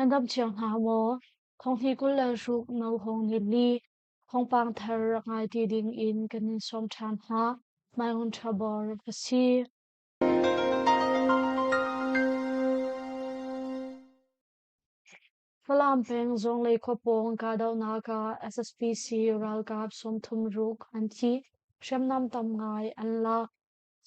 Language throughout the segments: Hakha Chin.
Nan dam cio hna maw? Thonghni 26 no hong ni li thawngpang thar rak ngai ti ding in kan in sawm ṭhan hna. Maiung Ṭhabor ka si. Falam peng Zawnglei khua pawng kahdohnak ah SSPC ralkap 30 ruk an thi, hriamnam tam ngai an lak.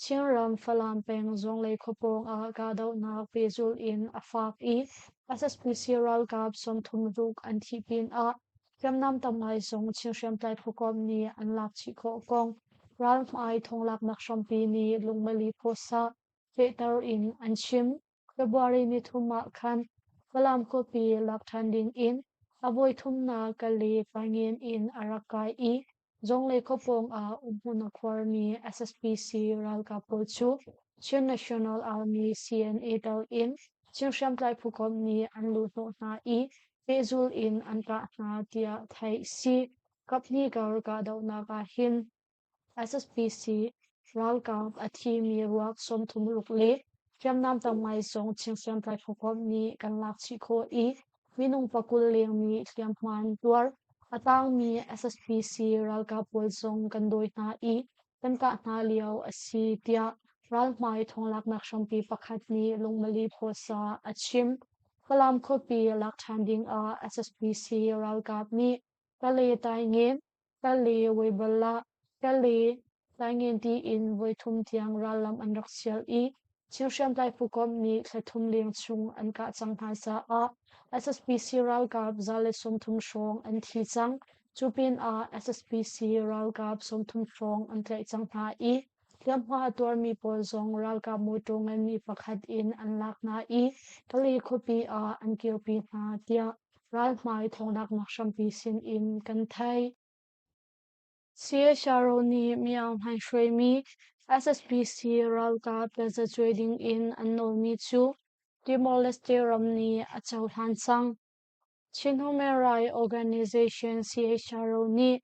Chinram Falam peng Zawnglei khua pawng ah kahdohnak pehzulh in a fak i SSPC ralkap 30 ruk an thih pinah hriamnam tam ngai zong Chin hriamtlai phukomh nih an lak chih khawh kong ralhmai thonglaknak hrampi nih lungmali pawsa fehter in an chim. February ni thum ah khan Falam khuapi lak ṭhan ding in a voi thumnak Kale Pangen in a rak kai i Zawnglei khua pawng ah umhmun a khuarmi SSPC ralkap pawl cu Chin National Army CNA tel in Chin hriamtlai phukomh nih an luhhnawh hna i pehzul in an kah hna tiah theih si. Kaphnih kar kahdohnak ah hin SSPC ralkap a thimi ruak 30 ruk le hriamnam tam ngai zong Chin hriamtlai phukomh nih kan lak chih khawh i minung pakul leng nih hliamhma an tuar. A tangmi SSPC ralkap pawl zong kan dawi hna i kan kah hna lio a si tiah ralhmai thawnglaknak hrampi pakhat nih lungmali phuasa a chim. Falam khuapi lak ṭhan ding ah SSPC ralkap nih Kale Taingen Kale Weibalah, Kale Taingen tiin voithum tiang rallam an rak sial i Chin hriamtlai phukomh nih thla thum leng chung an kah cang hna caah SSPC ralkap 130 hrawng an thi cang. Cu pinah SSPC ralkap 30 hrawng an tlaih cang hna i hliamhma a tuarmi pawl zong ralkap mawṭaw nganmi pakhat in an lak hna i Kale khuapi ah an kirpi hna tiah ralhmai thawnglaknak hrampi sinin kan theih. CHRO nih Myaung Hlaing hruaimi SSPC ralkap tazacuai dingin an nawlmi cu Timor-Leste ram nih a cohlan cang. Chin Human Rights Organization CHRO nih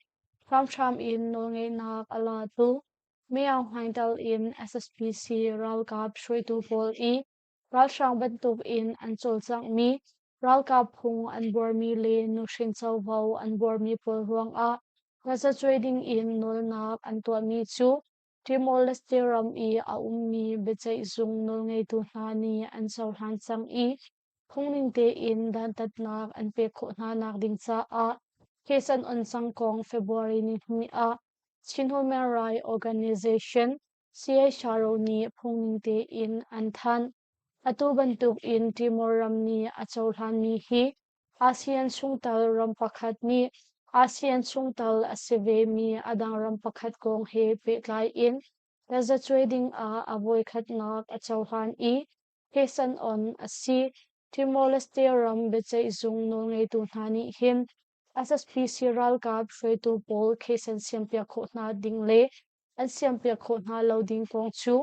hramhram in nawlngeihnak a latu Myaung Hlaing tal in SSPC ralkap hruaitu pawl i Ralhrang bantukin an cawlcanghmi, ralkap phung an buarmi le nuhrin covo an buarmi pawl ruangah tazacuai dingin nawlnak an tuahmi cu Timor-Leste ram i a ummi biaceihzung nawlngeitu hna nih an cohlan cang i phungning tein dantatnak an pek khawh hna nak ding caah case an on cang kong February nihnih ah Chin Human Rights Organization CHRO nih phungning tein an thanh. Atu bantuk in Timor ram nih a cohlanmi hi ASEAN chungtel ram pakhat nih ASEAN chungtel a si vemi a dang ram pakhat kong he pehtlai in tazacuai ding ah a voikhatnak a cohlan i case an on a si. Timor-Leste ram biaceihzung nawlngeitu hna nih hin SSPC ralkap hruaitu pawl case an siampiak khawh hna ding le an siampiak khawh hna lo ding kong cu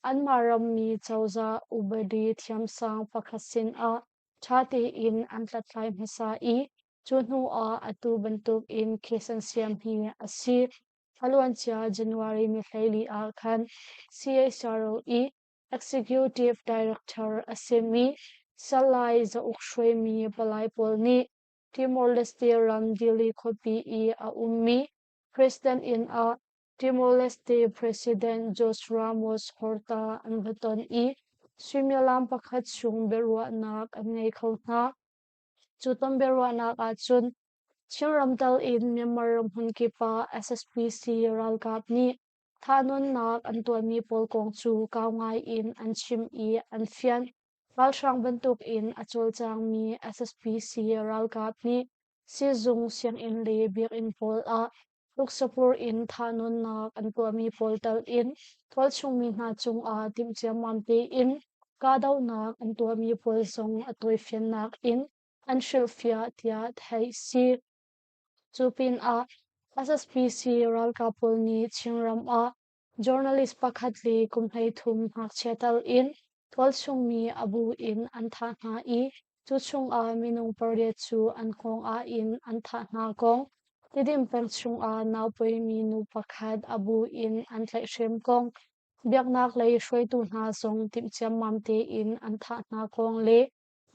anmah rammi cozah upadi thiamsang pakhat sinah ṭha tein an hlathlai hmasa i cu hnu ah atu bantuk in case an siam hi a si. A luancia January ni 14 ah khan CHRO i Executive Director a simi Salai Zauk hruaimi palai pawl nih Timor-Leste ram Dili khuapi i a ummi President inn ah Timor-Leste President Jose Ramos Horta an va ton i suimilam pakhat chung biaruahnak an ngei kho hna. Cu ton biaruahnak ahcun Chinram tal in Myanmar ram hmunkip ah SSPC ralkap nih thahnawnnak an tuahmi pawl kong cu kau ngai in an chim i an fianh. Ralhrang bantuk in a cawlcangmi SSPC ralkap nih Sizung, sianginn le biakinn pawl ah tuksapur in thahnawnnak an tuahmi pawl tal in tualchungmi hna cungah timh ciammam tein kahdohnak an tuahmi pawl zong a tawifiannak in an hrilhfiah tiah theih si. Cu pinah SSPC ralkap pawl nih Chinram ah Journalist pakhat le kum 13 ngakchia tal in tualchungmi a bu in an thah hna i cu chungah minung pariat cu an hngawng ah in an thah hna kong, Tidim peng chungah naupawi nu pakhat a bu in an tlaihhrem kong, biaknak lei hruaitu hna zong timh ciammam tein an thah hna kong le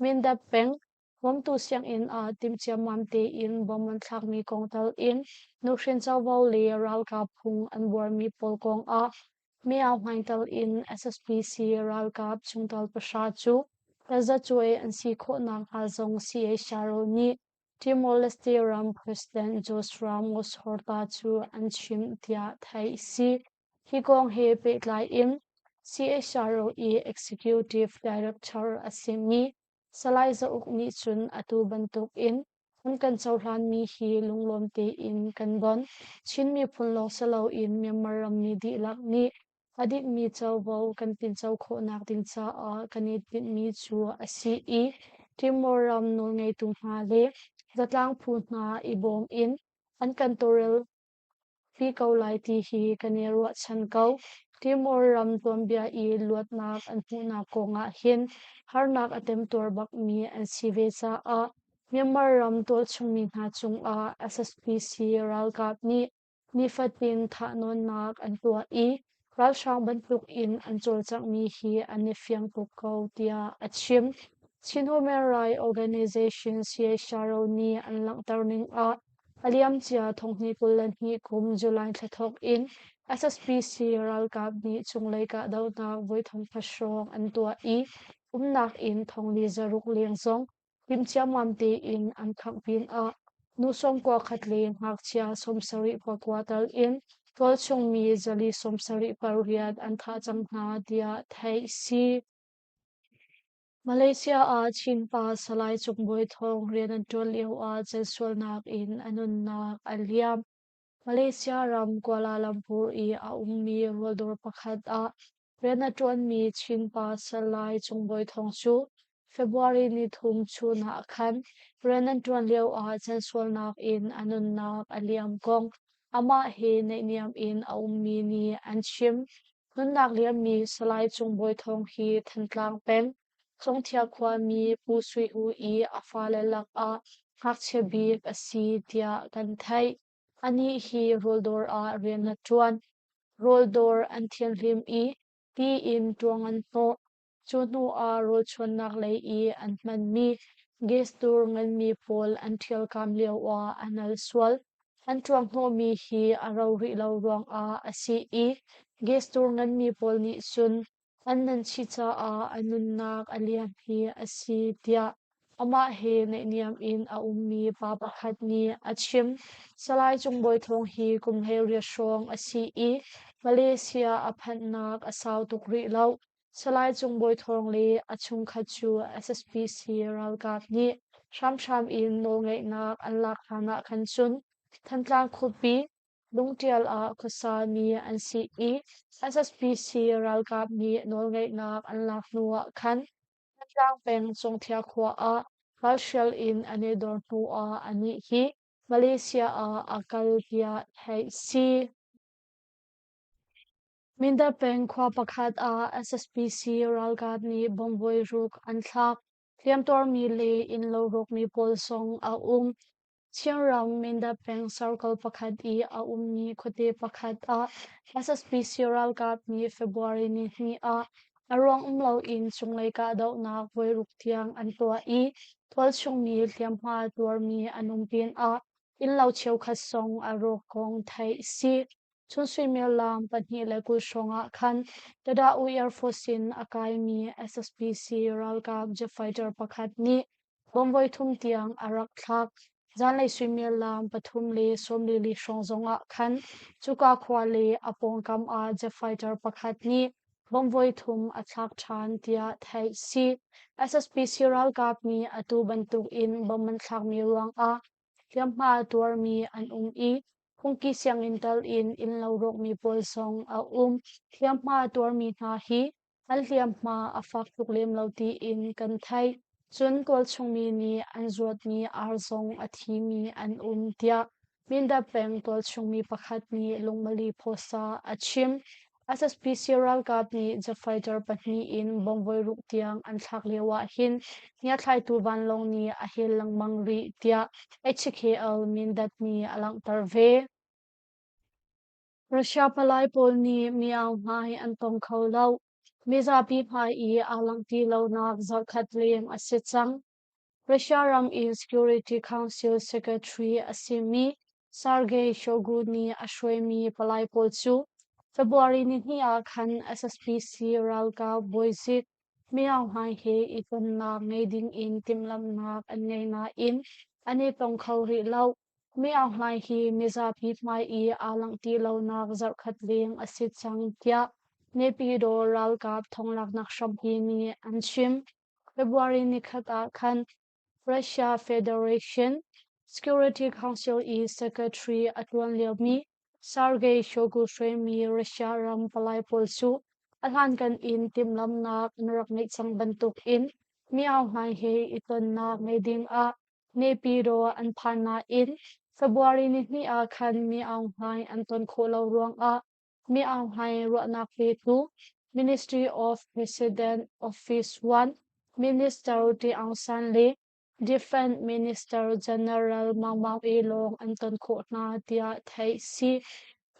Mindat peng. Bawmtu sianginn ah timh ciammam tein bom an thlakmi kong tal in nuhrin covo le ralkap phung an buarmi pawl kong ah Myo Hmaingtal in SSPC ralkap chungtel pahra cu tazacuai an si khawh nakhnga zong CHRO nih Timor-Leste ram President Jose Ramos Horta cu an chimh tiah theih a si. Hi kong he pehtlai in CHRO i Executive Director a simi Salai Za Uk nih cun atu bantuk in an kan cohlanmi hi lunglawm tein kan don. Chin miphun lawng si loin Myanmar rammi dihlak nih a dikmi covo kan tinco khawhnak ding caah kan i tinhmi cu a si i Timor ram nawlngeitu hna le zatlang phu hna i bawm in an kan tawlrel pi ko lai ti hi kan i ruahchan ko. Timor ram tuanbia i luatnak an hmuhnak kongah hin harnak a temtuar bakmi an si ve caah Myanmar ram tualchungmi hna cungah SSPC ralkap nih nifatin thahnawnnak an tuah i ralhrang bantuk in an cawlcanghmi hi an i fiang tuk ko tiah a chim. Chin Human Rights Organization CHRO nih an langhter ning ah A liamcia thonghnih 22 kum July thla thawk in SSPC ralkap nih cunglei kahdohnak voi thongkhat hrawng an tuah i umnak inn thongli zaruk leng zong timhciammam tein an khangh pinah nu 91 le ngakchia 79 tal in tualchung mi 478 an thah cang hna tiah theih si. Malaysia ah Chin pa Salai Cung Bawi Thawng rian an ṭuan lioah censualnak in a nunnak a liam. Malaysia ram Kuala Lumpur i a ummi rawldawr pakhat ah rian a ṭuanmi Chin pa Salai Cung Bawi Thawng cu February 3 chun ah khan rian an ṭuan lioah censualnak in a nunnak a liam kong amah he naihniam in a ummi nih an chim. Nunnak liammi Salai Cung Bawi Thawng hi Thantlang peng, Congthia khuami Pu Sui Hu i a fale lakah ngakchia bik a si tiah kan theih. Anih hi rawldawr ah rian a ṭuan. Rawldawr an thianhlim i ti in ṭuang an hnawh. Cu hnu ah rawlchuannak lei i an hmanmi gas dur nganmi pawl an ṭhialkam lioah a nal sual. An ṭuanghnawhmi hi a ro rih lo ruangah a si i gas dur nganmi pawl nih cun an nan chih caah a nunnak a liam hi a si tiah amah he naihniam in a ummi pa pakhat nih a chim. Salai Cung Bawi Thawng hi kum 18 hrawng a si i Malaysia a phanhnak a sau tuk rih lo. Salai Cung Bawi Thawng le a chungkhat cu SSPC ralkap nih hramhram in nawlngeihnak an lak hlan ah khan cun Thantlang khuapi Lungṭial ah khuasami an si i SSPC ralkap nih nawlngeihnak an lak hnu ah khan Thantlang peng Congthia khua ah ralhrial in an i dor hnu ah anih hi Malaysia ah a kal tiah theih si. Mindat peng khua pakhat ah SSPC ralkap nih bomb voiruk an thlak. Hliamtuarmi le innlo rawkmi pawl zong a um. Chinram Mindat peng circle pakhat i a ummi khuate pakhat ah SSPC ralkap nih February 2 ah a ruang um loin cunglei kahdohnak voiruk tiang an tuah i tualchungmi hliamhma tuarmi an um pinah innlo cheukhat zong a rawk kong theih a si. Chun suimilam 2:20 hrawng ah khan Tada-U Air Force in a kaimi SSPC ralkap jet fighter pakhat nih bomb voithum tiang a rak thlak. Zanlei suimilam 3:44 hrawng zongah khan cuka khua le a pawngkam ah jet fighter pakhat nih bomb voithum a thlak ṭhan tiah theih si. SSPC ralkap nih atu bantuk in bomb an thlakmi ruangah hliamhma a tuarmi an um i phungki sianginn tal in innlo rawkmi pawl zong a um. Hliamhma a tuarmi hna hi an hliamhma a fak tuk lem lo tiin kan theih. Cun tualchungmi nih an zuatmi ar zong a thimi an um tiah Mindat peng tualchungmi pakhat nih Lungmali Post ah a chim. SSPC ralkap nih jet fighter pahnih in bomb voiruk tiang an thlak lio ah hin ngiathlaitu vanlawng nih a hel lengmang rih tiah HKL Mindat nih a langhter ve. Russia palai pawl nih mi-au hmai an tong kho lo. Mizapi hmai i aa langh ti lonak zarhkhat leng a si cang. Russia ram i Security Council Secretary a simi Sergei Shoigu nih a hruaimi palai pawl cu February nihnih ah khan SSPC ralkap bawizik Min Aung Hlaing he i tonnak ngei ding in timhlamhnak an ngei nain an i tong kho rih lo. Min Aung Hlaing hi mizapi hmai i aa langh ti lonak zarhkhat leng a si cang tiah Naypyidaw ralkap thonglaknak hrampi nih an chim. February nikhat ah khan Russia Federation Security Council i Secretary a ṭuan liomi Sergei Shoigu hruaimi Russia ram palai pawl cu a hlankan in timhlamhnak an rak ngeih cang bantukin Min Aung Hlaing he i tonnak ngei dingah Naypyidaw an phan nain February nihnih ah khan Min Aung Hlaing an ton khawh lo ruangah Min Aung Hlaing ruahnak petu Ministry of President Office 1 Minister Ṭi Aung San le Defense Minister General Maung Maung Ee lawng an ton khawh hna tiah theih si.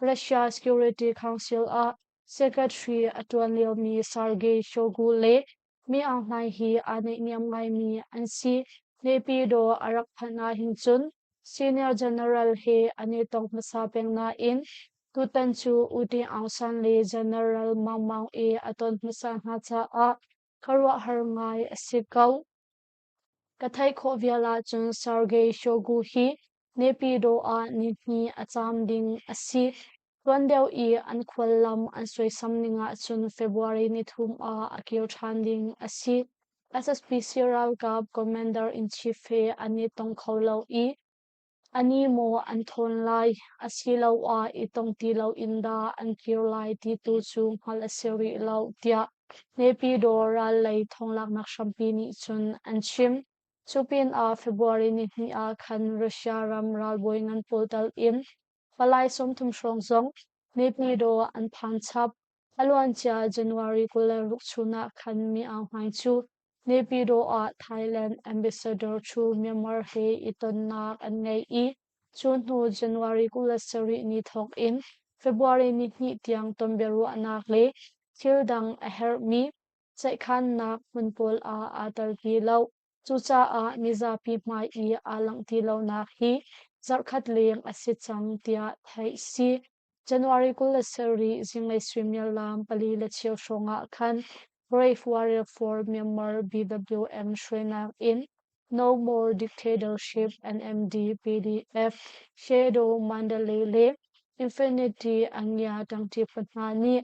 Russia Security Council ah Secretary a ṭuan liomi Sergei Shoigu le Min Aung Hlaing hi aa naihniam ngaimi an si. Naypyidaw a rak phanh ahhin cun Senior General he an i tong hmasa peng nain tutan cu U Tin Aung San le General Maung Maung Ee a ton hmasa hna caah khuaruahhar ngai a si ko. Ka theih khawh vial ahcun Sergei Shoigu hi Naypyidaw ah nihnih a caam ding a si. Tuan deuh i an khuallam an suaisam ning ahcun February nithum ah a kir ṭhan ding a si. SSPC ralkap Commander-in-Chief he an i tong kho lo i ani maw an thawn lai asiloah i tong ti loin dah an kir lai ti tu cu hngalh a si rih lo tiah Naypyidaw ral lei thawnglaknak hrampi nih cun an chim. Cu pinah February nihnih ah khan Russia ram ralbawi ngan pawl tal in Palai 30 hrawng zong Naypyidaw an phan chap. A luancia January 26 chun ah khan Mi Aung Hlaing cu Naypyidaw ah Thailand Ambassador Chu Myanmar he i tonnak an ngei i cu hnu January 27 ni thawk in February ni hnih tiang tonbiaruahnak le thil dang a herhmi ceihkhannak hmun pawl ah aa tel ti lo. Cucaah mizapi hmai i aa langh ti lonak hi zarhkhat leng a si cang tiah theih si. January 27 zinglei suimilam 4:15 hrawng ah khan Brave Warrior for Myanmar BWM hruainak in No More Dictatorship NMD PDF Shadow Mandalay le Infinity Angya ṭangṭi phu hna nih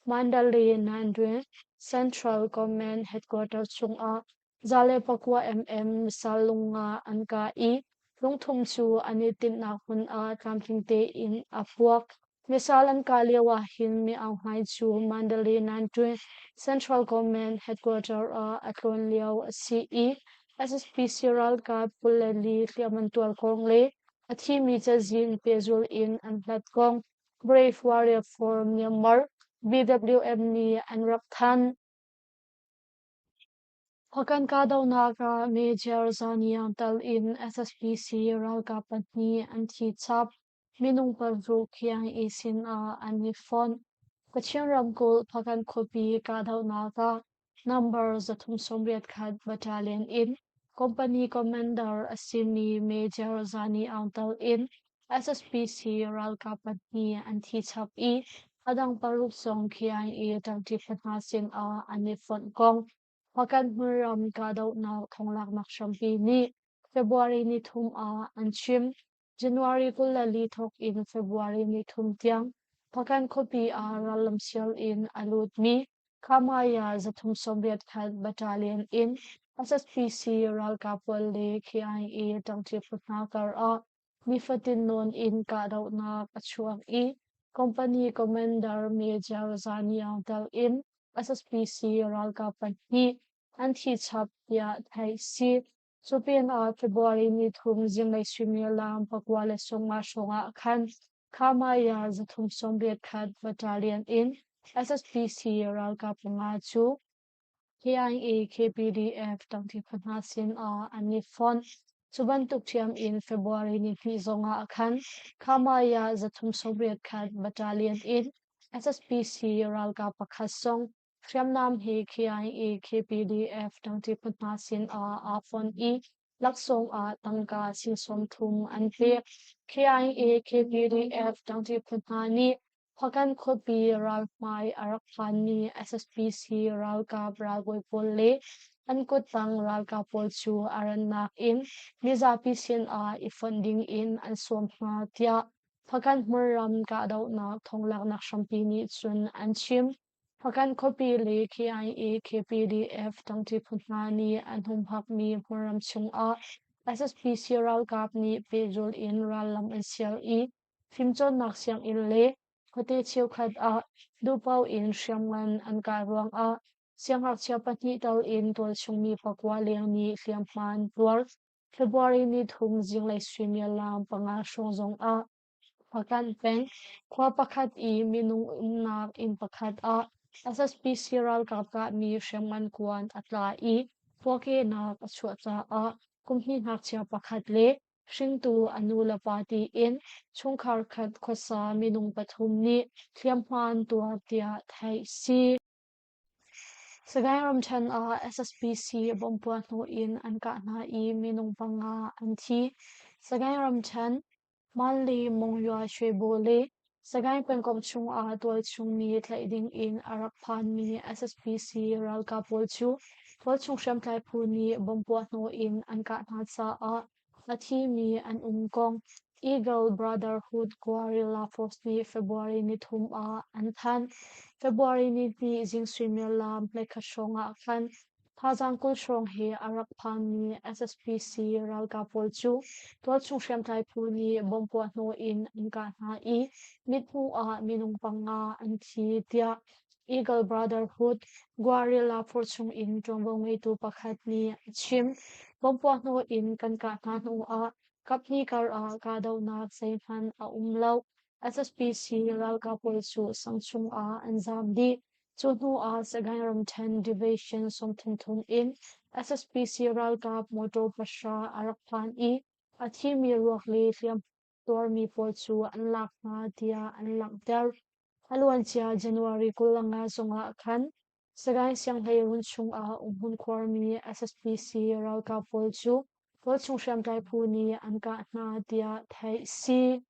Mandalay Nandwin Central Command Headquarters chungah 109 mm missile lungnga an kah i lungthum cu an i tinhnak hmun ah tlamtling tein a puak. Missile an kah lio ah hin Mi Aung Hlaing cu Mandalay Nandwin Central Command Headquarters ah a tlawn lio a si i SSPC ralkap 24 hliam an tuar kong le a thimi cazin pehzul in an hlat kong Brave Warrior for Myanmar BWM nih an rak thanh. Hpakan kahdohnak ah Major Zaniang tal in SSPC ralkap pahnih an thi chap. Minung paruk KIA sin ah an i fonh. Kachin ramkulh Hpakan khuapi kahdohnak ah Number 381 Battalion in Company Commander a simi Major Zani Aung tal in SSPC ralkap pahnih an thi chap i a dang paruk zong KIA ṭangṭi phu hna sinah an i fonh kong Hpakan hmunram kahdohnak thonglaknak hrampi nih February nithum ah an chim. January 24 thawk in February nithum tiang Hpakan khuapi ah rallam sial in a lutmi Khamaya 381 Battalion in SSPC ralkap pawl le KIA ṭangṭi phu hna kar ah nifatin nawn in kahdohnak a chuak i Company Commander Major Zani Aung tel in SSPC ralkap pahnih an thi chap tiah theih si. Cu pinah February nithum zinglei suimilam 9:50 hrawng ah khan Khamaya 381 Battalion in SSPC ralkap panga cu KIA KPDF ṭangṭi phu hna sin ah an i fonh. Cu bantuk ṭhiam in February nihnih zong ah khan Khamaya 381 Battalion in SSPC ralkap pakhat zong hriamnam he KIA KPDF ṭangṭi phu hna sin ah aa fonh i. Laksawng ah tangka sing 30 an pek. KIA KPDF ṭangṭi phu hna nih Hpakant khuapi ralhmai a rak phanmi SSPC ralkap ralbawi pawl le an kuttang ralkap pawl cu a rannak in mizapi sinah i fonh ding in an sawm hna tiah Hpakant hmunram kahdohnak thonglaknak hrampi nih cun an chim. Hpakant khuapi le KIA KPDF ṭangṭi phu hna nih an humhakmi hmunram chungah SSPC ralkap nih pehzul in rallam an sial i fimcawnnak sianginn le khuate cheukhat ah duhpaoh in hriamngan an kai ruangah siangngakchia pahnih tal in tualchung mi pakua leng nih hliamhma an tuar. February ni thum zinglei suimilam panga hrawng zongah Hpakant peng khua pakhat i minung umnak inn pakhat ah SSPC ralkap kahmi hriamngan kuan a tla i puakehnak a chuah caah kum hnih ngakchia pakhat le hringtu a nu le pa tiin chungkhar khat khuasa minung pathum nih hliamhma an tuar tiah theih si. Sagaing ramṭhen ah SSPC bomb puah hnu in an kah hna i minung panga an thi. Sagaing ramṭhen Manli Mongyua Shwebo le Sagaing pengkomh chungah tualchung mi tlaih ding in a rak phanmi SSPC ralkap pawl cu tualchung hriamtlai phu nih bomb puah hnu in an kah hna caah a thimi an um kong Eagle Brotherhood Guerrilla Force nih February nithum ah an thanh. February nihnih zing suimilam hleikhat hrawng ah khan thazaang 20 hrawng he a rak phanmi SSPC ralkap pawl cu tualchung hriamtlai phu nih bomb puah hnawh in an kah hna i mithmuh ah minung panga an thi tiah Eagle Brotherhood Guerrilla Force chungin ṭuanvo ngeitu pakhat nih a chim. Bomb puah hnawh in kan kah hna hnuah kaphnih kar ah kahdohnak zeihmanh a um lo. SSPC ralkap pawl cu sang chungah an zaam dih. Cu hnuah Sagaing ramṭhen Division 33 in SSPC ralkap motor pahra a rak phan i a thimi ruak le hliam tuarmi pawl cu an lak hna tiah an langhter. A luancia January 25 zongah khan Sagaing Sianghleiruun chungah umhmun khuarmi SSPC ralkap pawl cu tualchung hriamtlai phu nih an kah hna tiah theih si.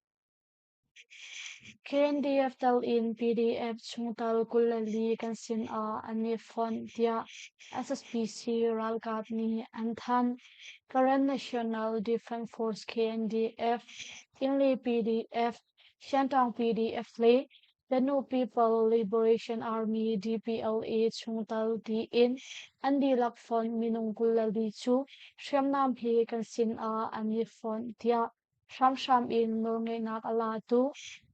KNDF tal in PDF chungtel 24 kan sinah an i fonh tiah SSPC ralkap nih an thanh. Karen National Defense Force KNDF, Inle PDF, Shantaung PDF le Danu People Liberation Army DPLA chungtel tiin an dihlak fonh minung 24 cu hriamnam he kan sinah an i fonh tiah hramhram in nawlngeihnak a latu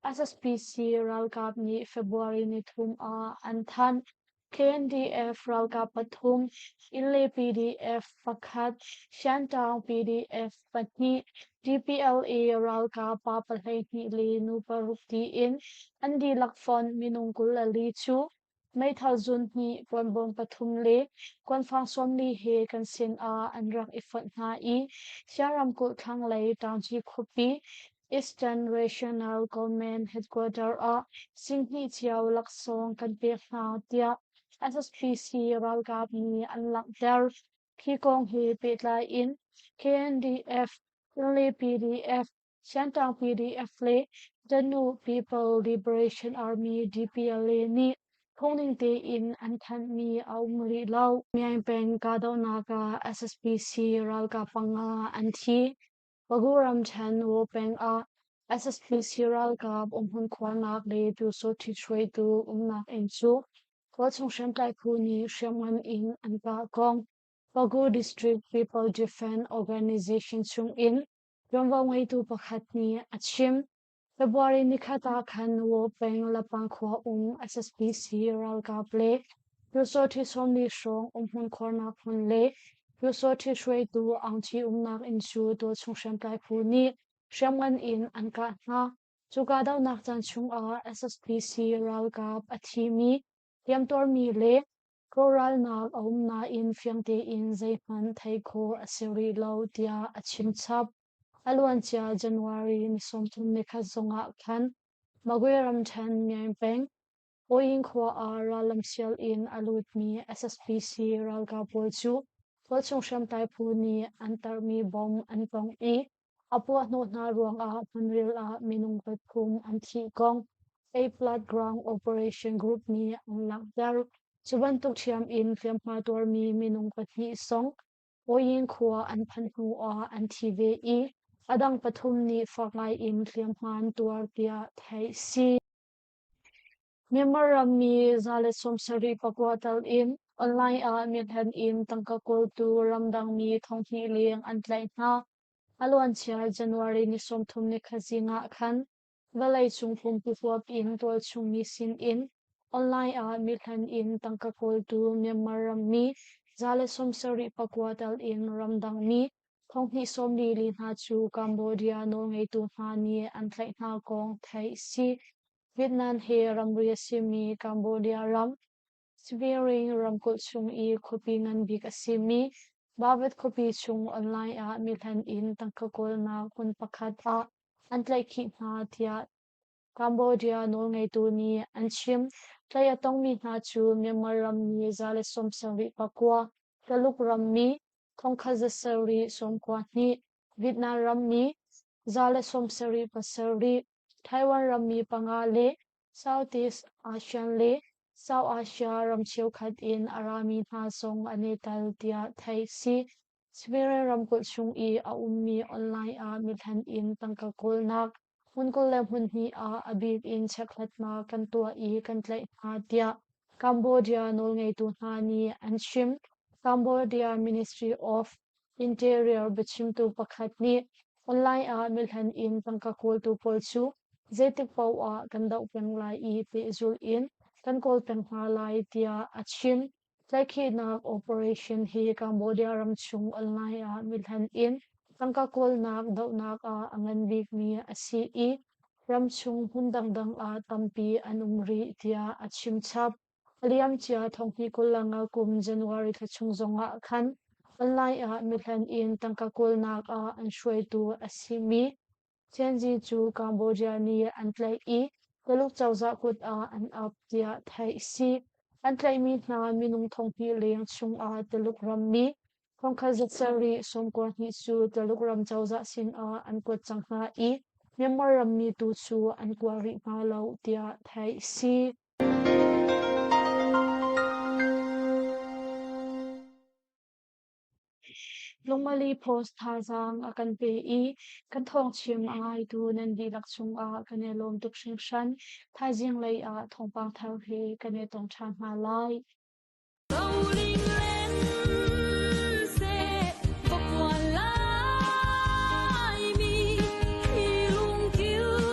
SSPC ralkap nih February nithum ah an thanh. KNDF ralkap pathum, Inle PDF pakhat, Shantaung PDF pahnih, TPLA ralkap pa 12 le nu paruk tiin an dihlak fonh minung 24 cu meithal zun hnih, kuanbawm pathum le kuanfang 40 he kan sinah an rak i fonh hna i Shan ramkulh thlanglei Taungci khuapi Eastern Regional Command Headquarter ah singhnih cio laksawng kan pek hna tiah SSPC ralkap nih an langhter. Hi kong he pehtlai in KNDF, Inle PDF, Siantang PDF le Danu People Liberation Army DPLA nih phungning tein an thanhmi a um rih lo. Myaing peng kahdohnak ah SSPC ralkap panga an thi. Pagu ramṭhen Waw peng ah SSPC ralkap umhmun khuarnak le Pyusawhti hruaitu umnak inn cu tualchung hriamtlai phu nih hriamngan in an kah kong Pagu District People Defense Organization chungin ṭuanvo ngeitu pakhat nih a chim. February nikhat ah khan Waw peng Lapang khua um SSPC ralkap le Pyusawhti 40 hrawng umhmun khuarnak hmun le Pyusawhti hruaitu Aung Kyi umnak inn cu tualchung hriamtlai phu nih hriamngan in an kah hna. Cu kahdohnak caan chungah SSPC ralkap a thimi, hliamtuarmi le rawhralnak a um nain fiang tein zeihmanh theih khawh a si rih lo tiah a chimchap. A luancia January ni 31 zongah khan Magwe ramṭhen Myaing peng Oyin khua ah rallam sial in a lutmi SSPC ralkap pawl cu Tualchung hriamtlai phu nih an tarhmi bomb an tong i a puahhnawh hna ruangah hmunril ah minung pathum an thih kong A-Flood Ground Operation Group nih an langhter. Cu bantuk ṭhiam in hliamhma tuarmi minung pahnih zong Oyin khua an phanh hnu ah an thi ve i a dang pathum nih fak ngai in hliamhma an tuar tiah theih si. Myanmar rammi 179 tal in online ah mithlen in tangka kawltu ramdangmi 2000 leng an tlaih hna. A luancia January ni 30 nikhat zing ah khan vawleicung pumpi huap in tualchung mi sin in online ah mithlen in tangka kawltu Myanmar rammi 179 tal in ramdangmi 244 hna cu Cambodia nawlngeitu hna nih an tlaih hna kong theih a si. Vietnam he ramri a simi Cambodia ram, Svay ramkulh chung i khuapi ngan bik a simi Bavet khuapi chung online ah mihlen in tangka kawlnak hmun pakhat ah an tlaihkhih hna tiah Cambodia nawlngeitu nih an chim. Tlaih a tongmi hna cu Myanmar rammi 179, Taluk rammi 1792, Vietnam rammi 177, Taiwan rammi panga le Southeast Asian le South Asia ram cheukhat in a rami hna zong an i tel tiah theih si. Siberia ramkulh chung i a ummi online ah mithlen in tangka kawlnak hmun 20 le hmun hnih ah a bik in chekhlatnak kan tuah i kan tlaih hna tiah Cambodia nawlngeitu hna nih an chim. Cambodia Ministry of Interior biachimtu pakhat nih online ah mihlen in tangka kawltu pawl cu zeitik paoh ah kan doh peng lai i pehzulh in kan kawl peng hna lai tiah a chim. Tlaihkhihnak operation hi Cambodia ramchung online ah mihlen in tangka kawlnak dohnak ah a ngan bikmi a si i ramchung hmun dangdang ah tampi an um rih tiah a chim chap. A liamcia thonghnih 25 kum January thla chung zongah khan online ah mihlen in tangka kawlnak ah an hruaitu a simi Tianzi cu Cambodia nih an tlaih i Tuluk cozah kut ah an ap tiah theih a si. An tlaihmi hna minung 2000 leng chungah Tuluk rammi 1792 cu Tuluk ram cozah sinah an kuat cang hna i Myanmar rammi tu cu an kua rih hna lo tiah theih a si. Lungmali Post thazaang a kan pe i kan thawngchim a ngaitu nan dihlak cungah kan i lawm tuk hringhran. Thaizing lei ah thawngpang thar he kan i tong ṭhan hna lai.